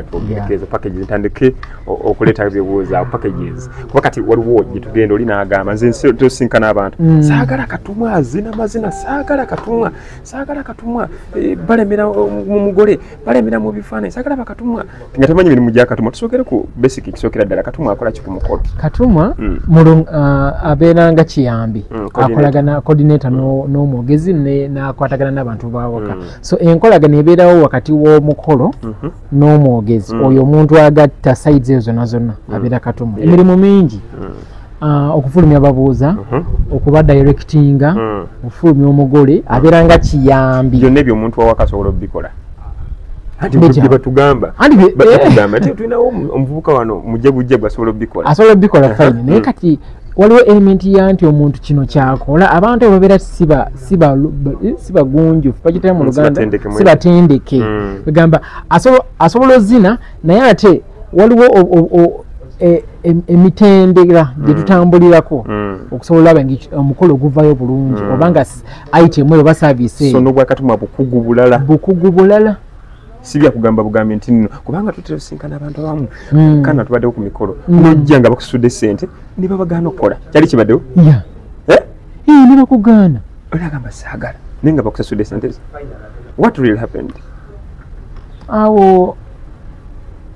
Twogerekeza packages, ntandike okuleeta ebibuuzo packages, kuba kati waliwo gye tugenda, oli n'agamba, nze nsi tosinkana abantu, "Saagala katumwa azina mazina, saagala katumwa, saagala katumwa, balemera mu mugole, balemera mu bifaananyi, saagala bakatumwa," nga tamanyi mirimu gya katumwa. Tusookere ku basic. Kisookera ddala, katumwa akola ki ku mukolo? Katumwa abeera nga kiyambi, akolagana, coordinator n'omwogezi, n'akwatagana n'abantu bawaka. So enkolagana ebeerawo wakati w'omukolo n'omwogezi. Oyo omuntu agatta sides ezo zonna zonna abeera katumwa. Emirimu mingi: okufulumya babuuza, okuba directinga, okufulumya omugole, abeera nga kiyambi. Byonna ebyo omuntu wawaka asobola obikola? Anti Bijja. bye batugamba, Anti batugamba nti tulinawo omuvubuka wano mujje gwe asobola obikola. Asobola obikola, fine, naye kati waliwo element ya nti omuntu kino kyakola, abantu abo babeera si bagunjufu, bagitera mu Luganda Sibatendeke. Si batendeke. Egamba asobola ozina, naye ate waliwo emitendera gye tutambulirako okusobola olaba nga omukolo guvayo bulungi, oba nga item eyo oba service So eyo. n'obwakatumwa bukugu bulala. Bukugu bulala. Si byakugamba bugambi nti nno, kubanga tutera osinkana abantu abamu kana tubaddewo ku mikolo, nojja nga bakusudde sente ne babagaana okukola. Kyali kibaddewo? Ya. Eh? Ne bakugaana. Oli agamba, "Saagala," naye nga bakusasudde sente zo. What really happened? Awo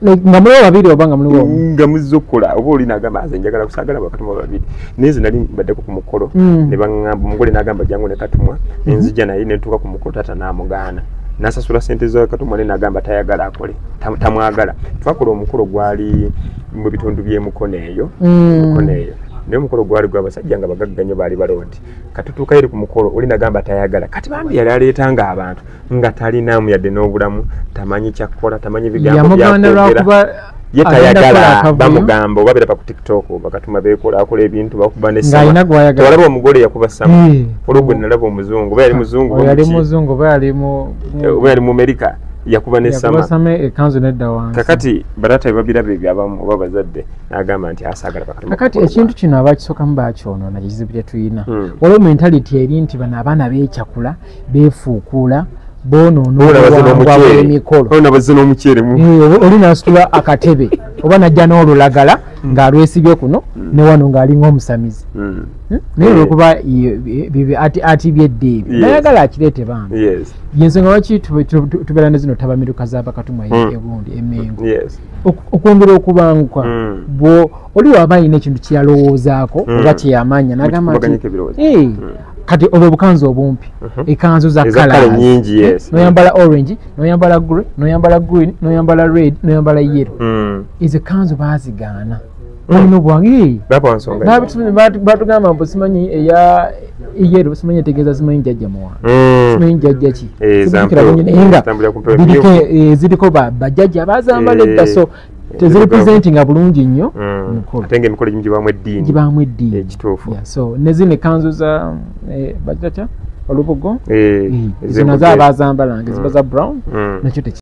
like nga muliwo babiri oba nga muliwo omu? Nga muzze okukola, oba oli nagamba, "Nze njagala kusaagala bakatumwa babiri." Naye nze nali mbaddeko ku mukolo, ne baŋŋamba, omugole n'agamba, "Jangu ne katumwa." Nenzija naye, nentuuka ku mukolo, taata n'amugaana, nasasula sente za katumwa, ne nagamba tayagala akole, tamwagala. Twakola omukolo, gwali mu bitundu by'emukono eyo. Mukono eyo, naye omukolo gwali gwabasajja nga bagagga nnyo, baali baloodi. Katutuukayo eri ku mukolo, oli nagamba tayagala. Kati bambi yali aleetanga abantu nga talinamu yadde n'obulamu, tamanyi kyakkola, tamanyi bigambo Yamugaana byakwogera. lwakuba Ye agenda kukola tayagala. akavuyo. Bamugamba oba biraba ku TikTok, bakatuma bekola, akola ebintu, bakuba Ng'alina gw'ayagala. Tewalaba omugole yakuba sama? Eh. Olwo gwe nalaba omuzungu, oba yali muzungu, Oyo yali oba muki? muzungu oba yali mu Oba yali mu Amerika, yakuba yakuba nesama. Sama, ekanzu nedda wansi. Kakati bataata bebabiraba ebyo abamu, oba bazadde, n'agamba nti asaagala bakatuma. Kakati ekintu kino abakisookamu bakyonoona, kizibu kye tulina. Waliwo mentality eri nti bano abaana beekyakula, beefuukuula, boonoona obuwangwa bw'emikolo. Olwo n'omuceere mu Eh, oli nasitula akatebe oba najja n'olulagala ng'alwesibye kuno ne wano ng'alinga omusamizi. Hmm? Naye olwokuba ati byedda ebyo, nayagala akireete bambi. Yensonga lwaki tubeera ne zino tabamiruka z'abakatumwa egundi emengo, okwongera okubanguka. Bwo oli waba alina ekintu kyeyalowoozaako oba kyeyamanya, nagamba nti Mukubaganyeko ebirowoozo. "Eh, kati obwo obukanzu obumpi, ekanzu za Eza colour colours. nyingi, yes. Noyambala orange, noyambala grey, noyambala green, noyambala red, noyambala yellow." Ezo kanzu bazigaana, balina obwange. Baba nsonga. Batugamba mbu simanyi eya yellow, simanyi etegeeza, simanyi jjajja muwange, simanyi jjajja ki. Eh, Sibijjukira za bulungi, naye nga zitambulira ku mpewo biriko, emyufu. ziriko bajjajja abazambala edda, so tezirepresentinga bulungi nnyo mukolo. Ate nga emikolo egimu gibaamu eddiini. Gibaamu eddiini. Ekituufu. Yeah, so ne zino ekanzu za bagita kya olubugo, Eh, ezo nazo abazambalanga ziba za brown, nakyo.